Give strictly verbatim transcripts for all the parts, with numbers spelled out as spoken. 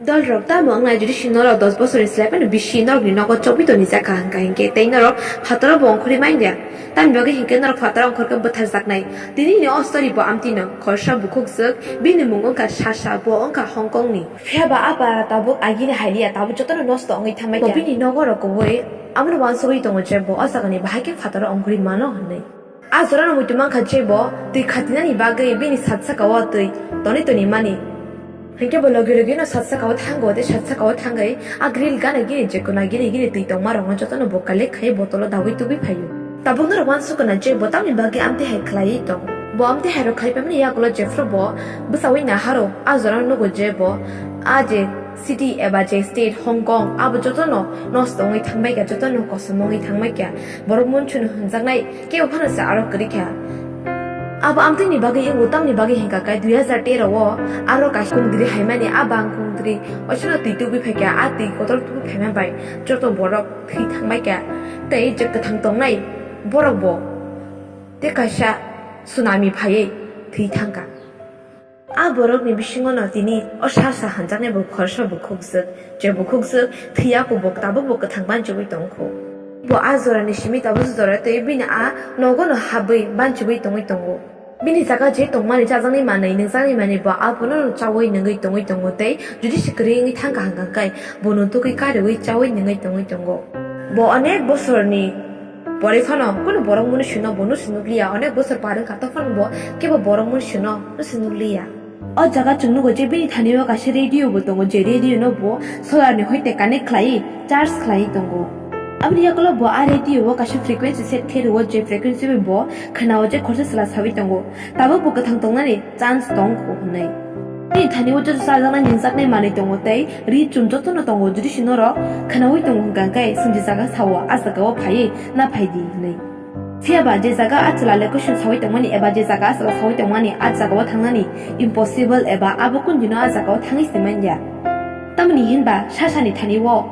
Dolrok tamo wngnai, jodi si norok dos bosorni slai phano bisi norokni nogo chobwi toni jakha hwnkha hinkhe tei norok phataro bo ongkhorwi manya. Tamni bagwi hinkhe norok phataro ongkhorkhe bwtharjaknai. Tinini o story bo amtwino khorsa bukhukjwk, bini mung wngkha Sasha, bo wngkha Hong Kongni. Phiya ba a para tabuk agini hai liya, tabuk jotono nosto wngwi thangbai kha. Bo bini nogo rok kubui abono uansugwi tongo je bo o jagani bahai khe phataro ongkhorwi mano hwnwi. A jorano muitu mankha je bo twi khatinani bagwi bini sat sakao twi tonwi tonwi mani. Hinkhe bo logi logi no sat sakao thango tei sat sakao thangwi a grill gana gini je kuna gini gini twi tongma rokno jotono bo collect khai botolo dawi tubui phaio. Tabuk norok uansukna je bo tamni bagwi amtwi hai khlaiwi tong. Bo amtwi hai rok khai phaimani yagulo jephru bo bwsawi naharo a jorano nugo je bo a je city eba je state Hong Kong abo jotono nosto wngwi thangbai kha, jotono kosom wngwi thangbai kha. Borok munchuno hwnjaknai kebo phano se aro kwrwi kha. Abo amtwini bagwi wngo tamni bagwi hinkha khe dui hazar tero o aro kaisa kungdri haimani a bang kungdri oisano twi tubui phaikha, a twi kotor tubui phaima bai joto borok thwi thangbai kha tei je kwthang tongnai borok bo tei kaisa tsunami phaiwi thwi thangkha. A borokni bisingo no tini o Sasha hanjaknai bo khorsa bukhukjwk, je bukhukjwk thwiya kubuk tabuk bo kwthang banchiwi tongkhu. Bo a jorani simi tabuk jora tei bini a nogo no habwi banchiwi tongwi tongo. Bini jaga je tongmani chajaknai manwi nwngjaknai manwi bo abono chawi nwngwi tongwi tongo tei jodi se kwrwi wngwi thangkha hwnkha khe bono tugwi kariwi chawi nwngwi tongwi tongo. Bo onek bosorni pore phano kunu borok mwnwi sino bo nusi nukliya, onek bosor par wngkha to phano bo kebo borok mwnwi sino nusi nukliya. O jaga chwng nugo je bini thani o kaisa radio bo tongo, je radio no bo solar ni hoite connect khlai, charge khlai tongo. Aboni yakulo bo a radio o kaisa frequency set khe rwo, je frequency bai bo khwnao je khorsa chwla sawi tongo. Tabuk bo kwthang tongnani chance tong kho hwnwi. Bini thani o joto chajaknai ningjaknai manwi tongo tei ri chum jotono tongo, jodi si norok khwnawi tongo hwnkha khe chwng je jaga sao, a jaga o phaiwi na phai di hwnwi. Phiya ba je jaga a chwla le question sawi tongmani eba je jaga a chwla sawi tongmani a jaga o thangnani impossible eba abo kun dino a jaga o thangwi se manya. Tamni hinba Sasha ni thani o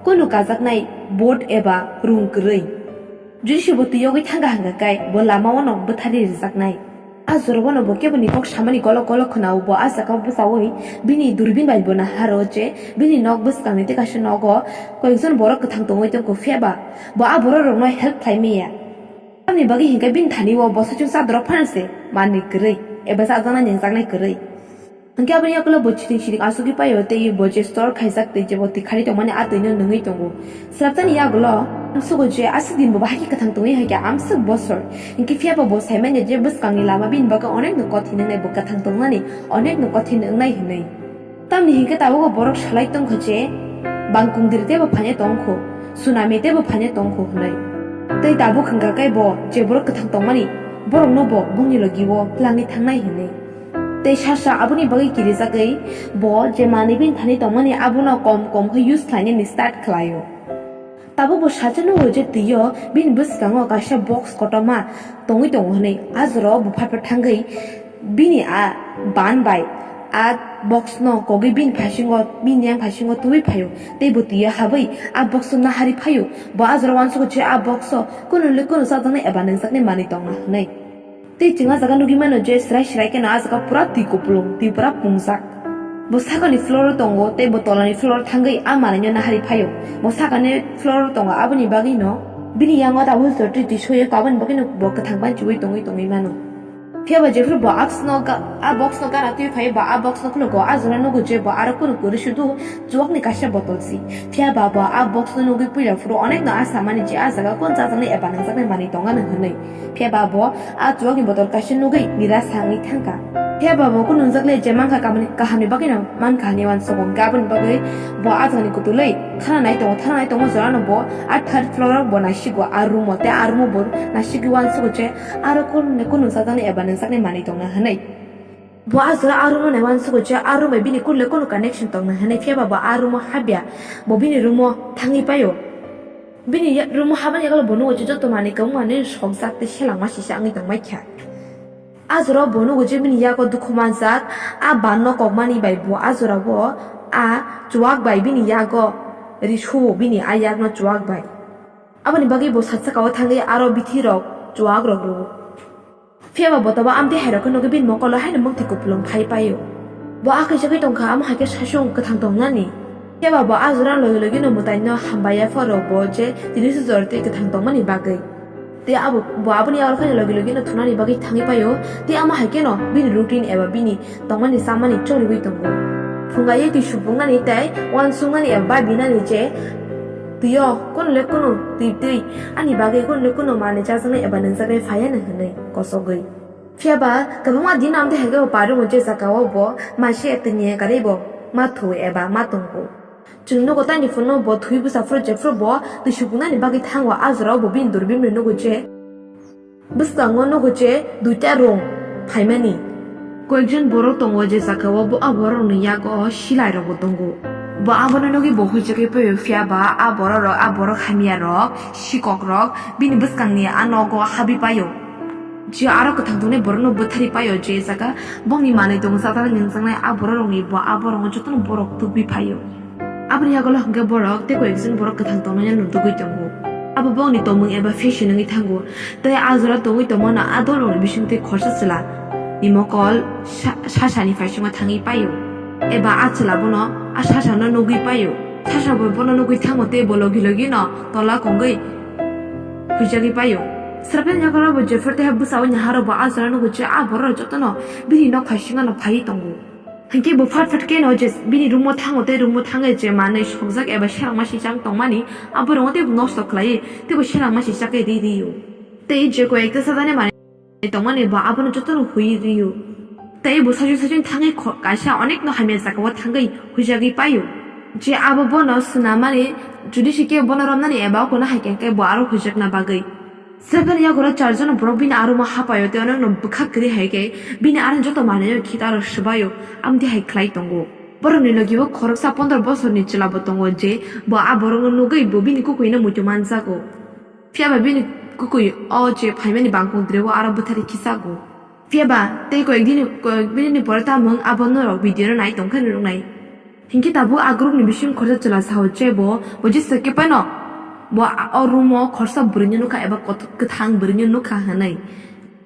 kunu kajaknai boat eba rung kwrwi. Jodi se bo twi yogwi thangkha hwnkha khe bo lama o no bwtharwi rwjaknai. A jora bono bo kebo ni kok samani kolok kolok khwnao, bo a jaga o bwchaui bini durbin bai bo naharo je bini nok bwskang ni tei kaisa nogo koyekjon borok kwthang tongwi tongkho, phiya ba bo a borok rokno help khlai manya. Tamni bagwi hinkhe bini thani o bwsachwng chadorok phano se manwi kwrwi eba chajaknai ningjaknai kwrwi. Hinkhe aboni yakulo bo chiring chiring asugwi paio tei bo je store khaijak tei je bo twi khari tongmani a twino nungwi tongo. Swrapjani yagulo amsugo je aswk din bo bahai khe kwthang tongwi hai khe amswk bosor. Hinkhe phiya bo bo saimanya je bwskangni lama bini bagwi onekno kothin wngnai, bo kwthang tongnani onekno kothin wngnai hwnwi. Tamni hinkhe tabuk o borok salai tongkha je bangkung diri teibo phaina tongkho, tsunami teibo phaina tongkho hwnwi. Tei tabuk hwnkha khe bo je borok kwthang tongmani borokno bo bongni logi o plangwi thangnai hwnwi. Tei Sasha aboni bagwi kirijagwi bo je manwi bini thani tongmani abono kom kom khe use khlainani start khlaio. Tabuk bo sacha nugo je twi o bini bwskango kaisa box kotorma tongwi tongo hwnwi. A jora o bo phat phat thangwi bini a ban bai a box no kogwi bini phasingo, bini yang phasingo twiwi phaio. Tei bo twi o habwi a box no nahari phaio. Bo a jora uansugo je a box o kunu le kunu chajaknai eba nangjaknai manwi tongna hwnwi. Tei chwng a jaga nugwi mano je srai srai kheno a jaga pura twi kupulung, twi pura pungjak. Bo sakani floor o tongo tei bo tolani floor o thangwi a manwino nahari phaio. Bo sakani floor o tongo, aboni bagwino bini yango tabuk jotoi twi soyo, aboni bagwino bo kwthang banchiwi tongwi tongwi mano. Phiya ba jephru bo aksno ga-, a box no gana twi phaio, ba a box no khwlwgo, a jora nugo je bo aro kunu kwrwi sudu chuwakni kaisa botol si. Phiya ba bo a box no nugwi puila phuru onekno a samani je a jaga kun chajaknai eba nangjaknai manwi tongano hwnwi. Phiya ba bo a chuwakni botol kaisa nugwi nira sangwi thangkha. Phiya ba bo kunungjak le je mankha kamani kahamni bagwino mankha hwnwi uansugo. Hinkhe aboni bagwi bo a jagani kutulwi thana nai tongo, thana nai tongo jorano bo a third floor o bo naisigo a room o, tei a room o bo naisigwi uansugo je aro kunle kunung chajaknai eba nangjaknai manwi tongna hwnwi. Bo a jora a room o nai uansugo je a room bai bini kunle kunu connection tongna hwnwi, phiya ba bo a room o habya, bo bini room o thangwi paio. Bini ya-, room o habani yagulo bo nugo je joto manwi kwbangma nini sokjak tei selangma sisa wngwi tongbai kha. A jora o bo nugo je bini yago dukhu manjak, a ban no kokmani bai bo a jora o a chuwak bai bini yago ri suo bini a yakno chuwak bai. Aboni bagwi bo sat sakao thangwi aro bithi rok chuwak rok rwo. Phiya ba bo tobo amtwi hai rok khe nugwi bini mokolo haino mukti kupulung phai paio. Bo a kaisa khe tongkha, amo hai khe sasung kwthang tongnani. Phiya ba bo a jora logi logi no mwtai no hambai ya pharo bo je tini se jor tei kwthang tongmani bagwi. Tei abo, bo aboni aro khe logi logi no thunani bagwi thangwi paio. Tei amo hai khe no bini routine eba bini tongmani chamani choliwi tongo. Phungai twi supungnani tei uansuknani eba babinani je twi o kono le kono twi twi ani bagwi kono le kono manwi chajaknai eba nungjaknai phaiya no hwnwi kosogwi. Phiya ba kwbangma din amtwi hai khe bo parungo je jagao bo maise tini karwi bo ma thu eba ma tongo. Chwng nugo tani phunukno bo thwi bwsa phuru jephuru bo twi supungnani bagwi thango, a jorao bo bini durbin bai nugo je bwskango nugo je duita rung phaimani. Koyekjon borok tongo je jagao bo a borokni yago silairokbo tongo. Bo abono nugwi bo huijagwi paio, phiya ba a bororok, a borok hamyarok, sikokrok bini bwskangni a nogo habwi paio. Je aro kwthang tongnai borokno bwtharwi paio, je jaga bongni manwi tongo, chajaknai nungjaknai a bororokni bo a borokno jotono borok tubwi phaio. Aboni yagulo hwnkhe borok tei koyekjon borok kwthang tongnaino nutugwi tongo. Abo bongni tongmung eba fashion wngwi thango. Tei a jora tongwi tongmano a dolrokni bisingtwi khorsa chwla ni mokol sa-, sasani phaisingo thangwi paio. Eba a chwla bono a sasano nugwi paio. Sasa bo bono nugwi thango tei bo logi logino tola kongwi huijagwi paio. Srapnai yagulo bo jephuru tei bwsao naharo bo a jora nugo je a borok jotono bini nok phaisingano phaiwi tongo. Hinkhe bo phat phat kheno je bini room-o thango tei room-o thangwi je manwi sokjak eba selengma sijak tongmani, abo rwngo tei bo nosto khlaiwi tei bo selengma sijak khe ri rio. Tei je koyekta chajaknai manwi tongmani bo abono jotono hui rio. Tei bo saichung saichung thangwi kho-, kaisa onekno hamya jagao thangwi huijagwi paio. Je abo bono swnamani jodi se kebo bono romnani eba okono hai khe bo aro huijakna bagwi. Seven yagura charjon borok bini aromo hapaio tei onokno bwkha kwrwi hai khe bini aroni joto manwino khitaro swbaio, amtwi hai khlai tongo. Borokni logibo khoroksa pondro bosorni chwlabo tongo je bo a borokno nugwi bo bini kukuino muitu manjago. Phiya ba bini kukui o je phaimani bangkong drego aro bwthari khisago. Phiya ba tei koyek dini, koyek minute ni pore tamo wng abo norok video no nai tongkhe nuknai. Hinkhe tabuk a group ni bising khorsa chwla sao je bo, bo jesa khe phano bo a, o room o khorsa bwrwi no nukha eba kothok kwthang bwrwi no nukha hinwi.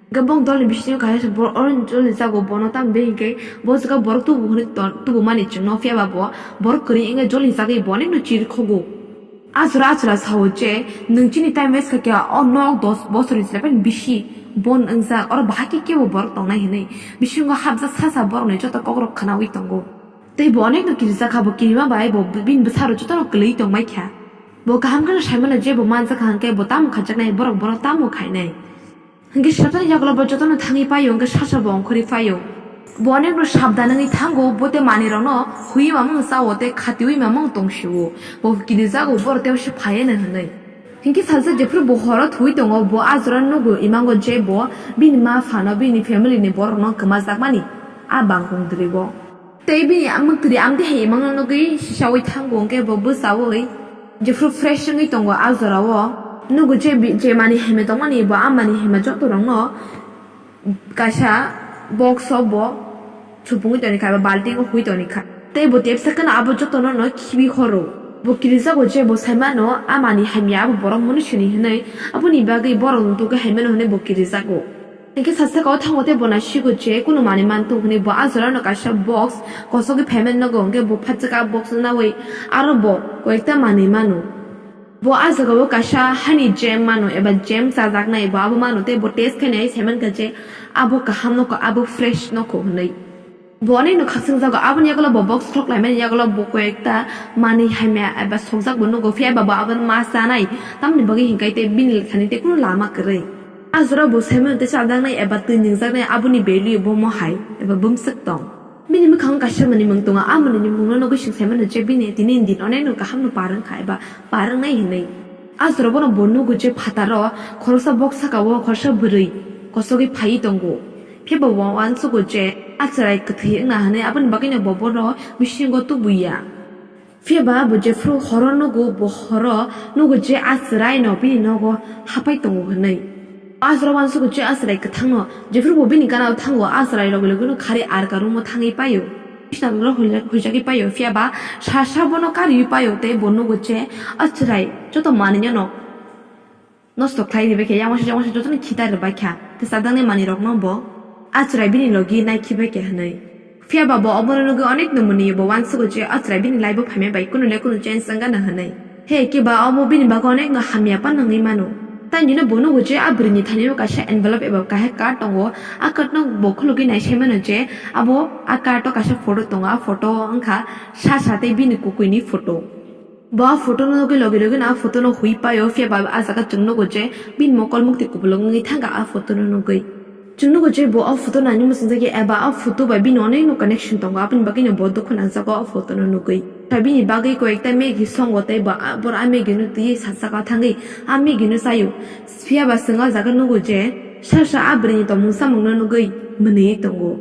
Hinkhe bong dol ni bisingo kaisa borok oro joli jago bono tamo de hinkhe bo jaga borok tubu hinwi ton-, tubumani chwngno phiya ba bo borok kwrwi wngwi joli jagwi bo onekno chirikhogo. A jora a chwla sao je, "Nwng chini time waste kha khe, o nok dos bosorni chwla phano bisi bon wngjak, oro bahai khe kebo borok tongnai," hinwi bisingo hapjak sasa borokni joto kokrok khwnawi tongo. Tei bo onekno kirijak kha, bo kirima bai bo bini bwsarok jotono kwlwi tongbai kha. Bo kaham kheno sai mano je bo manjak kha hwnkhe bo tamo khaijaknai, borok bono tamo khainai. Hinkhe Satan yagulo bo jotono thangwi paio, hinkhe sasa bo ongkhorwi paio. Bo onekno sabdan wngwi thango, bo tei manwirokno huiwi mamung chao tei khatiui mamung tongsio. Bo kirijago, borok tei se phaiya hinwi. Hinkhe salsa jephuru bo horo thuwi tongo, bo a jora nugo imango je bo bini ma phano, bini family ni borokno kwmajakmani a bangkong dirigo. Tei bini mwktwiri amtwi hai imangno nugwi sisaui thango, hwnkhe bo bwchaui jephuru fresh wngwi tongo a jorao. Nugo je bi-, je manwi hamya tongmani bo a manwi hamya jotorokno kaisa box o bo supungwi tonikha eba balting o hui tonikha. Tei bo tepsa kheno abo jotono no khibi horo. Bo kirijago je bo saimano a manwi hamya abo borok munisini hinwi, aboni bagwi borok nutugwi haimano hinwi bo kirijago. Hinkhe sasakao thango tei bo naisigo je kunu manwi mantong hwnwi bo a jorano kaisa box kosogwi phaimani nogo, hinkhe bo phatsaka box no naui aro bo koyekta manwi mano. Bo a jagao kaisa hani jam mano eba jam chajaknai bo abo mano tei bo taste khainai saimankha je abo kaham nokho, abo fresh nokho hwnwi. Bo onekno khakchangjago, aboni yagulo bo box khuluk laimani yagulo bo koyekta manwi hamya eba sokjak bo nugo, phiya ba bo abono ma chanai, tamoni bagwi hinkhe tei bini thani tei kunu lama kwrwi. A jorao bo saimano tei chajaknai eba twi nungjaknai aboni value bo mohai eba bumswk tong. Bini mwkhango kaisa manwi mung tongo, a manwini mungno nugwi chwng saimano je bini tini din onekno kahamno par wngkha eba par wngnai hinwi. A jorao bono bo nugo je phataro khoroksa box sakao khoroksa bwrwi kosogwi phaiwi tongo. Phiya bo uansugo je a chwrai kwthwi wngna hinwi, aboni bagwino bo bono bisingo tubuya. Phiya ba bo jephuru horo nugo, bo horo nugo je a chwraino bini nogo hapai tongo hinwi. A jorao uansugo je a chwrai kwthangno, jephuru bo bini ganao thango, a chwrai logi logino khari arka room-o thangwi paio. Bisna dodoro huijak-, huijagwi paio, phiya ba sasa bono kariui paio tei bo nugo je a chwrai joto manwino nosto khlai ribai kha, yang uansuk yang uansuk jotono khitai rwbai kha, tei chajaknai manwirokno bo a chwrai bini logi nai khibai kha hinwi. Phiya ba bo obono nugwi onek no mwnwi bo uansugo je o chwrai bini life o phaimai bai kunu le kunu change wngya na hwnwi. He kiba omo bini bagwi onek no hamya pan wngwi mano. Tei nino bo nugo je a bwrwini thani o kaisa envelope eba kaisa card tongo. A card no bo khulugwi nai sai mano je abo a card o kaisa photo tongo, a photo wngkha Sasha tei bini kukuini photo. Bo a photo no nugwi logi logi no a photo no hui paio, phiya ba a jaga chwng nugo je bini mokol mukti kubulwng wngwi thangkha a photo no nugwi. Chwng nugo je bo o photo naini muchungjagwi eba o photo bai bini onek no connection tongo, aboni bagwi no bo dukhu nangjago o photo no nugwi. Phiya bini bagwi koi ekta Maggie songo tei bo a, boro a Maggie no twiwi sajak thangwi a Maggie no chaio. Phiya ba chwng o jaga nugo je Sasha a bwrwini tongmung samung no nugwi mwnwi tongo.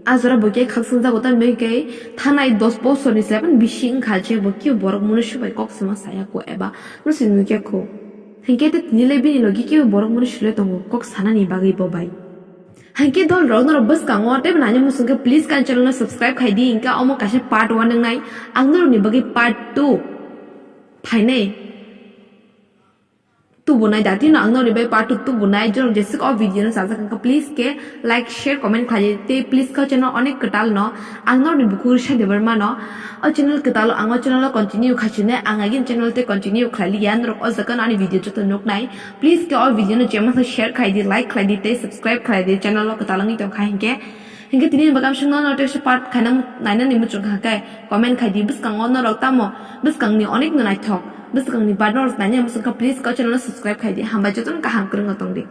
A jora bo khe khakchangjago, tamni bagwi khe thanai dos bosorni se bisi wngkha je bo kebo borok mwnwi subai kok sima saya kho eba mwnwi simi khe kho. Hinkhe tei tini le bini logi kebo borok mwnwi sule tongo kok sanani bagwi bo bai. Hinkhe dol rok norok bwskango tei bo nani muchung khe please kan channel no subscribe khai di, hinkhe omo kaisa part one wngnai, ang norokni bagwi part two phainai. Tubunai dati no ang norokni bagwi part two tubunai, jorok jesuk o video no chajak wngkha, please khe like, share, comment khlai di tei please khe o channel onek kwtal no ang norokni bukhuk Risha Debbarma no o channel kwtal ang o channel o continue khai sini, ang agin channel tei continue khlai liya, norok o jaga no ani video joto nuknai, please khe o video no chema khe share khlai di, like khlai di tei subscribe khlai di, channel o kwtal wngwi tongkha hinkhe. Hinkhe tini ni bagam sung no notice part khaina nainani muchung kha khe comment khai di, bwskango norok tamo bwskangni onek no naithok bwskangni bar norok nainani muchung kha, please khe o channel no subscribe khai di, hambai jotono kaham kwrwngno tong di.